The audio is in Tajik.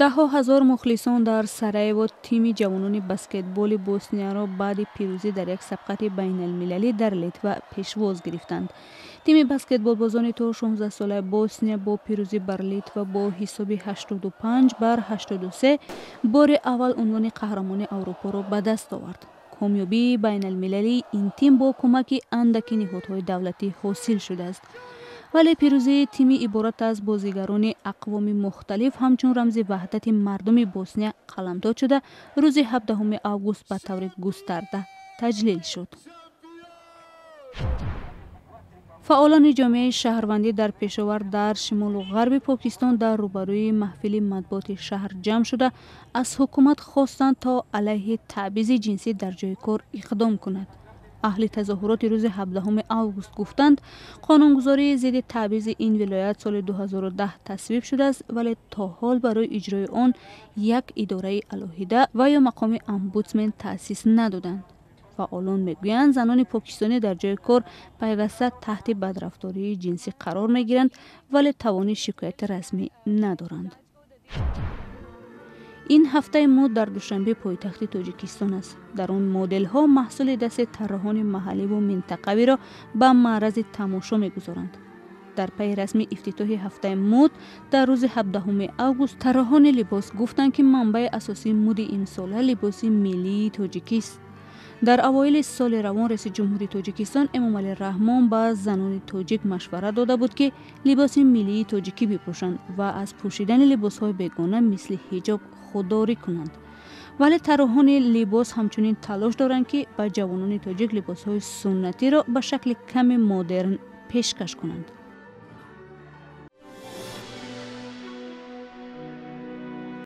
Даҳҳо ҳазор мухлисон дар Сараево тими ҷавонони баскетболи Боснияро баъди пирӯзӣ дар як сабқати байналмилалӣ дар Литва пешвоз гирифтанд. Тими баскетболбозони то 16-солаи Босния бо пирӯзӣ бар Литва бо ҳисоби 85 бар 83 бори аввал унвони қаҳрамони Аврупоро ба даст овард. Комёбии байналмилалии ин тим бо кӯмаки андаки ниҳодҳои давлатӣ ҳосил шудааст, вале пирӯзии тими иборат аз бозигарони ақвоми мухталиф ҳамчун рамзи ваҳдати мардуми Босния қаламдод шуда, рӯзи 17 август ба таври густарда таҷлил шуд. Фаъолони ҷомеаи шаҳрвандӣ дар Пешовар, дар шимолу ғарби Покистон, дар рӯбарӯи маҳфили матбуоти шаҳр ҷамъ шуда, аз ҳукумат хостанд, то алайҳи таъбизи ҷинсӣ дар ҷои кор иқдом кунад. Аҳли тазоҳуроти рӯзи 17 август гуфтанд, қонунгузории зидди таъбизи ин вилоят соли 2010 тасвиб шудааст, вале то ҳол барои иҷрои он як идораи алоҳида ва ё мақоми омбудсмен таъсис надоданд. Фаъолон мегӯянд, занони покистонӣ дар ҷои кор пайваста таҳти бадрафтории ҷинсӣ қарор мегиранд, вале тавони шикояти расмӣ надоранд. Ин ҳафтаи мод дар Душанбе, пойтахти Тоҷикистон аст. Дар он моделҳо маҳсули дасти тарроҳони маҳалливу минтақавиро ба маърази тамошо мегузоранд. Дар пайи расми ифтитоҳи ҳафтаи мод дар рӯзи 17 август тарроҳони либос гуфтанд, ки манбаи асосии муди имсола либоси миллии тоҷикист. Дар авоили соли равон раиси ҷумҳури Тоҷикистон Эмомалӣ Раҳмон ба занони тоҷик машварат дода буд, ки либоси миллии тоҷикӣ бипӯшанд ва аз пӯшидани либосҳои бегона, мисли ҳиҷоб, худдорӣ кунанд. Вале тарроҳони либос ҳамчунин талош доранд, ки ба ҷавонони тоҷик либосҳои суннатиро ба шакли каме модерн пешкаш кунанд.